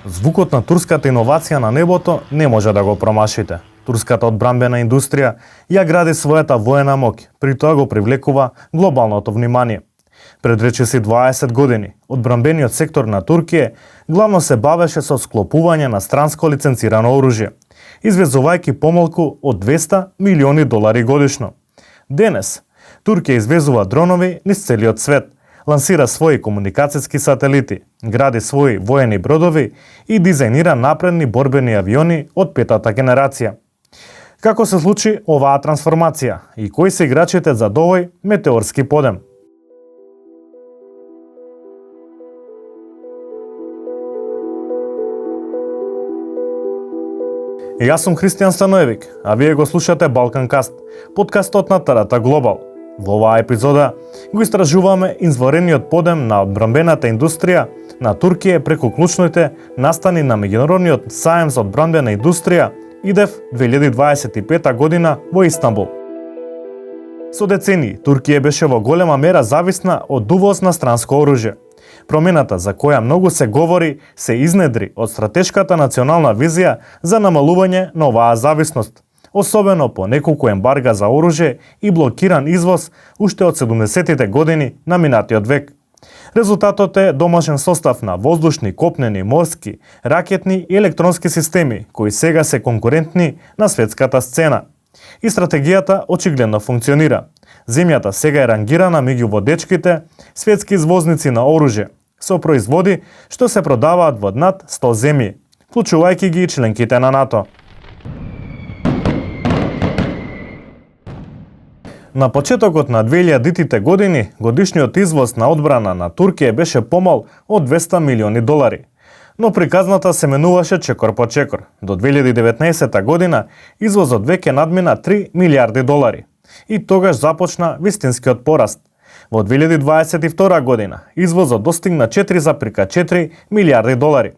Звукот на турската иновација на небото не може да го промашите. Турската одбранбена индустрија ја гради својата воена моќ, при тоа го привлекува глобалното внимание. Пред речиси 20 години, одбранбениот сектор на Туркија главно се бавеше со склопување на странско лиценцирано оружје, извезувајќи помалку од $200 милиони годишно. Денес, Туркија извезува дронови низ целиот свет, лансира своји комуникацијски сателити, гради своји воени бродови и дизајнира напредни борбени авиони од петата генерација. Како се случи оваа трансформација и кои се играчите за овој метеорски подем? Јас сум Христијан Станоевик, а вие го слушате Балканкаст, подкастот на ТРТ Глобал. Во оваа епизода го истражуваме изварениот подем на одбранбената индустрија на Туркија преку клучните настани на меѓународниот саем за одбранбена индустрија ИДЕФ 2025 година во Истанбул. Со децении Туркија беше во голема мера зависна од увоз на странско оружје. Промената за која многу се говори се изнедри од стратешката национална визија за намалување на оваа зависност, особено по неколку ембарга за оружје и блокиран извоз уште од 70-тите години на минатиот век. Резултатот е домашен состав на воздушни, копнени, морски, ракетни и електронски системи, кои сега се конкурентни на светската сцена. И стратегијата очигледно функционира. Земјата сега е рангирана меѓу водечките светски извозници на оружје, со производи што се продаваат во над 100 земји, вклучувајќи ги и членките на НАТО. На почетокот на 2000-тите години, годишниот извоз на одбрана на Туркија беше помал од $200 милиони, но приказната се менуваше чекор по чекор. До 2019 година извозот веќе надмина $3 милиарди. И тогаш започна вистинскиот пораст. Во 2022 година извозот достигна $4,4 милиарди.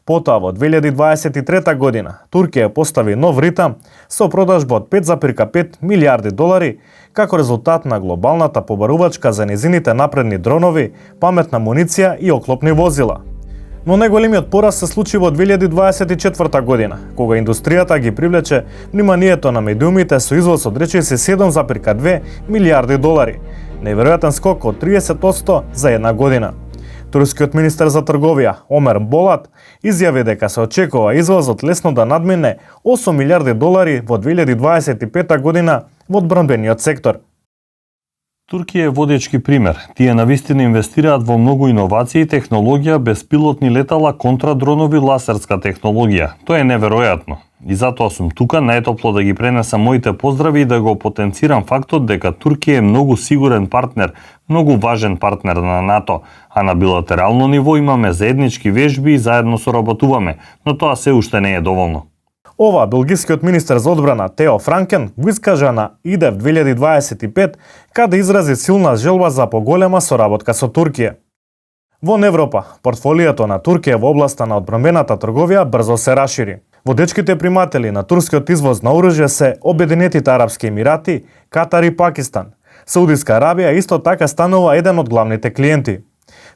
Потоа во 2023 година Туркија постави нов ритам со продажба од $5,5 милиарди како резултат на глобалната побарувачка за незините напредни дронови, паметна муниција и оклопни возила. Но најголемиот пораст се случи во 2024 година, кога индустријата ги привлече вниманието на медиумите со извоз од речиси $7,2 милиарди. Неверојатен скок од 30% за една година. Турскиот министер за трговија Омер Болат изјави дека се очекува извозот лесно да надмине $8 милиарди во 2025 година во одбранбениот сектор. Туркија е водечки пример. Тие навистина инвестираат во многу иновации, технологија, беспилотни летала, контрадронови, ласерска технологија. Тоа е неверојатно. И затоа сум тука најтопло да ги пренесам моите поздрави и да го потенцирам фактот дека Туркија е многу сигурен партнер, многу важен партнер на НАТО, а на билатерално ниво имаме заеднички вежби и заедно соработуваме, но тоа се уште не е доволно. Ова белгискиот министер за одбрана Тео Франкен го искажа на ИДЕФ 2025, каде изрази силна желба за поголема соработка со Туркија. Во Европа, портфолиото на Туркија во областа на одбранбената трговија брзо се расшири. Водечките приматели на турскиот извоз на оружје се Обединетите арапски емирати, Катар и Пакистан. Саудиска Арабија исто така станува еден од главните клиенти.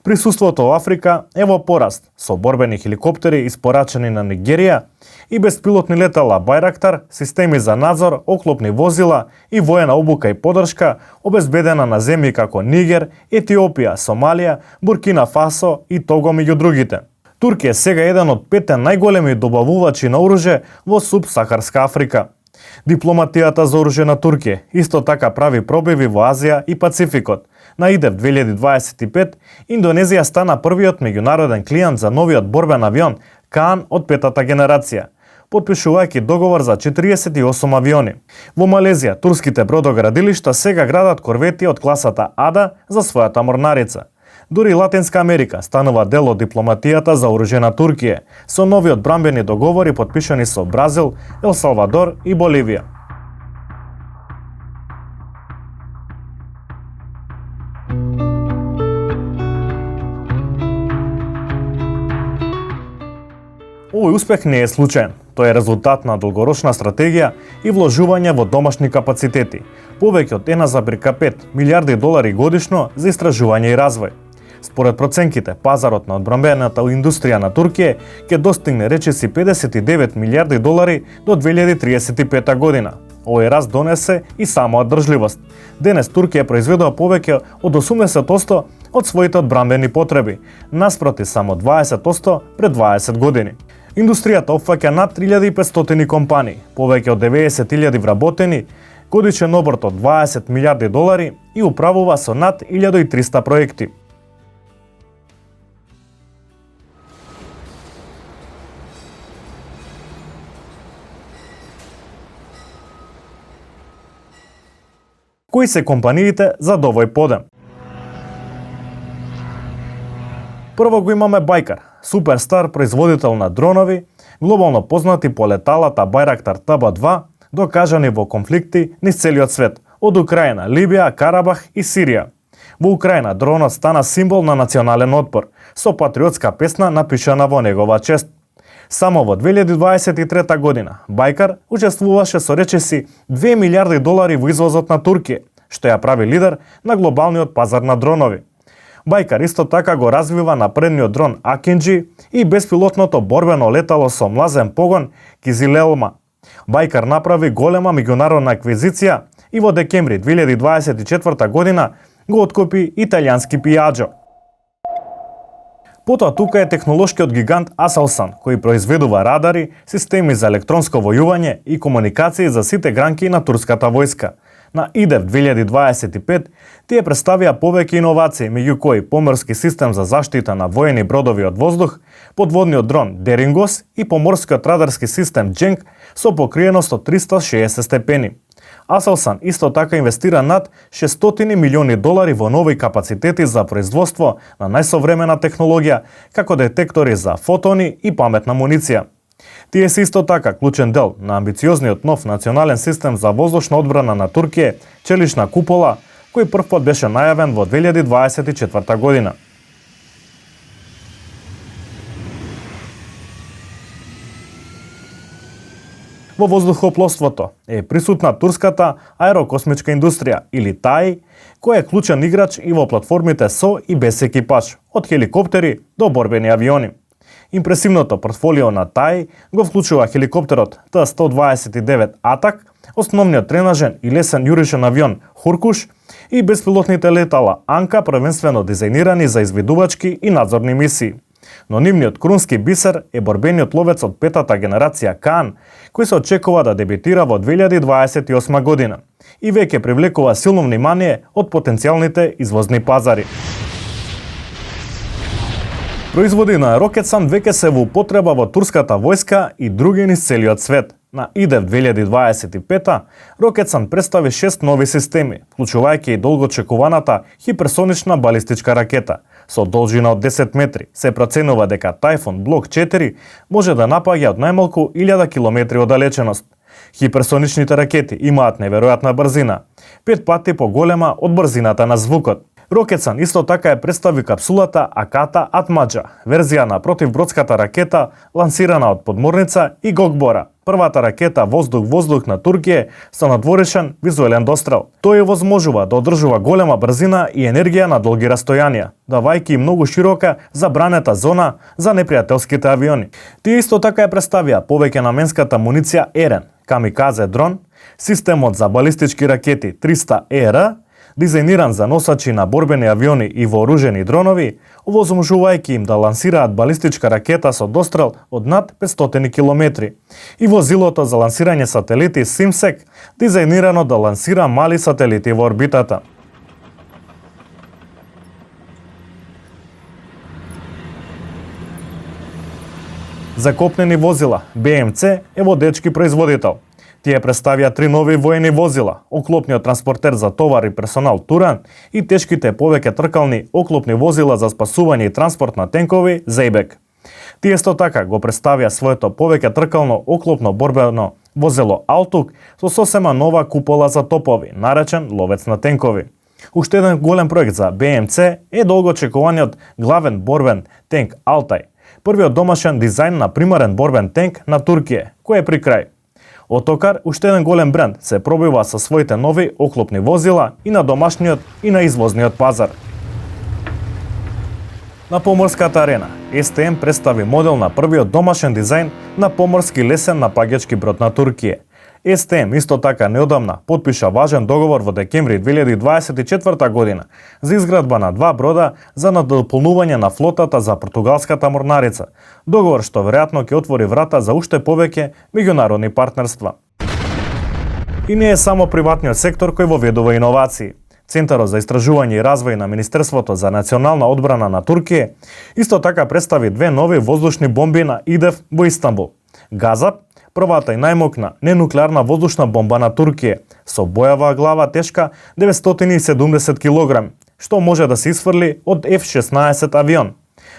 Присуството во Африка е во пораст, со борбени хеликоптери испорачени на Нигерија и беспилотни летала Байрактар, системи за надзор, оклопни возила и воена обука и подршка обезбедена на земји како Нигер, Етиопија, Сомалија, Буркина Фасо и Того меѓу другите. Туркија е сега еден од 5 најголеми добавувачи на оружје во субсахарска Африка. Дипломатијата за оружје на Туркија исто така прави пробиви во Азија и Пацификот. На ИДЕФ 2025 Индонезија стана првиот меѓународен клиент за новиот борбен авион Каан од петата генерација, потпишувајќи договор за 48 авиони. Во Малезија турските бродоградилишта сега градат корвети од класата Ада за својата морнарица. Дури Латинска Америка станува дел од дипломатијата за оружје на Туркија, со нови одбранбени договори потпишани со Бразил, Ел Салвадор и Боливија. Овој успех не е случаен. Тој е резултат на долгорочна стратегија и вложување во домашни капацитети, повеќе од $1,5 милиарди годишно за истражување и развој. Според проценките, пазарот на одбрамбената индустрија на Туркија ќе достигне речиси 59 милиарди долари до 2035 година. Овој раст донесе и само одржливост. Денес Туркија произведува повеќе од 80% од своите одбрамбени потреби, наспроти само 20% пред 20 години. Индустријата опфаќа над 3500 компании, повеќе од 90.000 вработени, годишен оборот од 20 милиарди долари и управува со над 1300 проекти. Кои се компаниите за овој подем? Прво го имаме Байкар, суперстар производител на дронови, глобално познати по леталата Байрактар ТБ2, докажани во конфликти низ целиот свет, од Украина, Либија, Карабах и Сирија. Во Украина дронот стана символ на национален отпор, со патриотска песна напишана во негова чест. Само во 2023 година Байкар учествуваше со речиси 2 милиарди долари во извозот на Туркија, што ја прави лидер на глобалниот пазар на дронови. Байкар исто така го развива напредниот дрон Акинджи и беспилотното борбено летало со млазен погон Кизилелма. Байкар направи голема меѓународна аквизиција и во декември 2024 година го откупи италијански Piaggio. Потоа тука е технолошкиот гигант Aselsan, кој произведува радари, системи за електронско војување и комуникации за сите гранки на турската војска. На ИДЕВ 2025 тие представија повеќе иновации, меѓу кои поморски систем за заштита на воени бродови од воздух, подводниот дрон Дерингос и поморскиот радарски систем Дженк со покриеност од 360 степени. Aselsan исто така инвестира над 600 милиони долари во нови капацитети за производство на најсовремена технологија, како детектори за фотони и паметна муниција. Тие се исто така клучен дел на амбициозниот нов национален систем за воздушна одбрана на Туркија, челична купола, кој првпат беше најавен во 2024 година. Во воздухопловството е присутна турската аерокосмичка индустрија или ТАИ, која е клучен играч и во платформите со и без екипаж, од хеликоптери до борбени авиони. Импресивното портфолио на ТАИ го вклучува хеликоптерот Т-129 Атак, основниот тренажен и лесен јуришен авион Хуркуш и беспилотните летала Анка, првенствено дизајнирани за изведувачки и надзорни мисии. Но нивниот крунски бисер е борбениот ловец од петата генерација Каан, кој се очекува да дебитира во 2028 година и веќе привлекува силно внимание од потенцијалните извозни пазари. Производи на Roketsan веќе се во употреба во турската војска и други низ целиот свет. На ИДЕВ 2025 Roketsan представи 6 нови системи, вклучувајќи и долгоочекуваната хиперсонична балистичка ракета. Со должина од 10 метри се проценува дека Typhoon Block 4 може да напаѓа од најмалку 1000 километри оддалеченост. Хиперсоничните ракети имаат неверојатна брзина, 5 пати поголема од брзината на звукот. Roketsan исто така е представи капсулата Аката Атмаджа, верзија на противбродската ракета лансирана од подморница и Гокбора, првата ракета воздух-воздух на Туркија со надворешен визуелен дострел. Тој возможува да одржува голема брзина и енергија на долги растојанија, давајќи многу широка забранета зона за непријателските авиони. Тие исто така ја представија повеќе наменската муниција Ерен, камиказе дрон, системот за балистички ракети 300ER, дизајниран за носачи на борбени авиони и вооружени дронови, овозможувајќи им да лансираат балистичка ракета со дострел од над 500 километри, и возилото за лансирање сателити Simsec, дизајнирано да лансира мали сателити во орбитата. За копнени возила, BMC е водечки производител. Тие представија 3 нови воени возила, оклопниот транспортер за товар и персонал Туран и тешките повеќе тркални оклопни возила за спасување и транспорт на тенкови Зейбек. Тие исто така го представија своето повеќе тркално оклопно борбено возило Алтук со сосема нова купола за топови, наречен ловец на тенкови. Уште еден голем проект за BMC е долгоочекуваниот главен борбен тенк Алтай, првиот домашен дизајн на примарен борбен тенк на Туркија, кој е при крај. Отокар, уште еден голем бренд, се пробива со своите нови оклопни возила и на домашниот и на извозниот пазар. На поморската арена, СТМ представи модел на првиот домашен дизајн на поморски лесен напаѓачки брод на Туркија. СТМ исто така неодамна подпиша важен договор во декември 2024 година за изградба на 2 брода за надополнување на флотата за португалската морнарица. Договор што веројатно ќе отвори врата за уште повеќе меѓународни партнерства. И не е само приватниот сектор кој воведува иновации. Центарот за истражување и развој на Министерството за национална одбрана на Туркија исто така представи 2 нови воздушни бомби на ИДЕФ во Истанбул. Газап, првата и најмокна ненуклеарна воздушна бомба на Туркија, со бојава глава тешка 970 кг, што може да се исфрли од F-16 авион.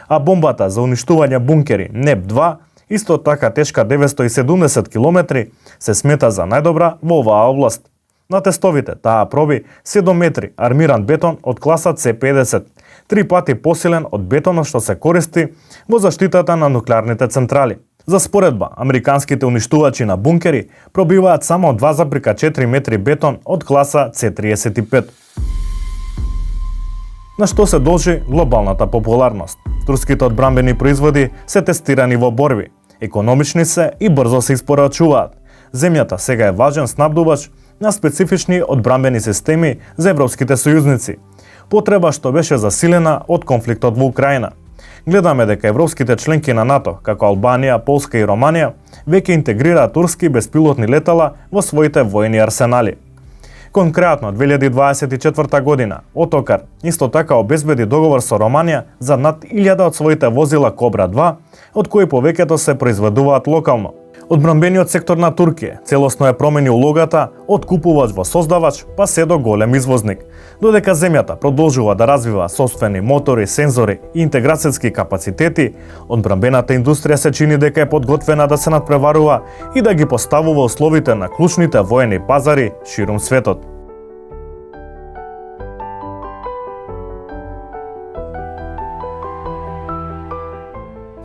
А бомбата за уништување бункери НЕП-2, исто така тешка 970 км, се смета за најдобра во оваа област. На тестовите таа проби 7 метри армиран бетон од класа C50, 3 пати посилен од бетонот што се користи во заштитата на нуклеарните централи. За споредба, американските уништувачи на бункери пробиваат само 2,4 метри бетон од класа C35. На што се должи глобалната популарност? Турските одбранбени производи се тестирани во борби, економични се и брзо се испорачуваат. Земјата сега е важен снабдувач на специфични одбранбени системи за европските сојузници, потреба што беше засилена од конфликтот во Украина. Гледаме дека европските членки на НАТО, како Албанија, Полска и Романија, веќе интегрираат турски беспилотни летала во своите војни арсенали. Конкретно 2024 година Отокар исто така обезбеди договор со Романија за над 1000 од своите возила Кобра 2, од кои повеќето се произведуваат локално. Одбранбениот сектор на Туркија целосно е промени улогата од купувач во создавач па се до голем извозник. Додека земјата продолжува да развива сопствени мотори, сензори и интеграцијски капацитети, одбранбената индустрија се чини дека е подготвена да се надпреварува и да ги поставува условите на клучните воени пазари ширум светот.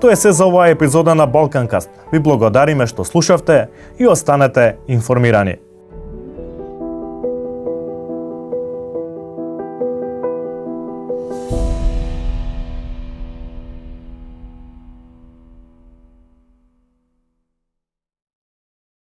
Тоа е се за оваа епизода на Балканкаст. Ви благодариме што слушавте и останете информирани.